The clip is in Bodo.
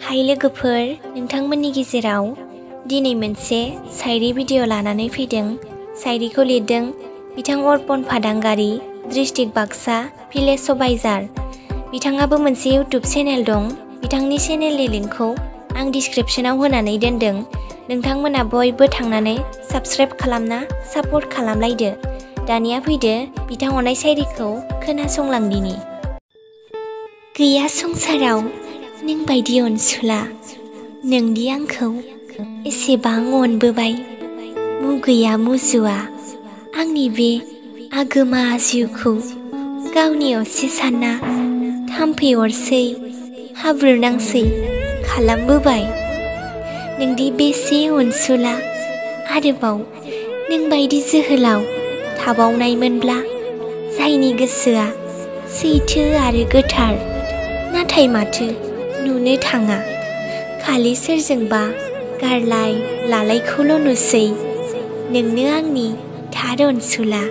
हाय लोगोफोर, नोंथांमोननि गेजेराव दिनै मोनसे शायरी भिडिअ लानानै फैदों। शायरीखौ लिरदों बिथां अर्पन फादांगारि, डिस्ट्रिक्ट बाक्सा, भिलेज सबायझार। बिथाङाबो मोनसे इउटुब चेनेल दं। बिथांनि चेनेलनि लिंकखौ आं डिस्क्रिप्शनाव होनानै दोनदों। नोंथांमोना बयबो थांनानै साबस्क्राइब खालामना सापर्ट खालामलायदो। दानिया फैदो बिथां अननाय शायरीखौ खोनासंलांदिनि। गैया संसाराव नों बायदि अनसुला, नोंदि आंखौ एसेबां अनबोबाय। मुगैया मुजुआ आंनि बे आगोमा जिउखौ गावनि असे सानना थाम्फै अरसै हाब्रुनांसै खालामबोबाय। नोंदि बेसे अनसुला, आरोबाव नों बायदि जोहोलाव थाबावनायमोनब्ला, जायनि गोसोआ सैथो आरो गोथार, नाथाय माथो नुनो थाङा। खालि सोरजोंबा गारलाय लालायखौल' नुसै। नोंनो आंनि थार अनसुला।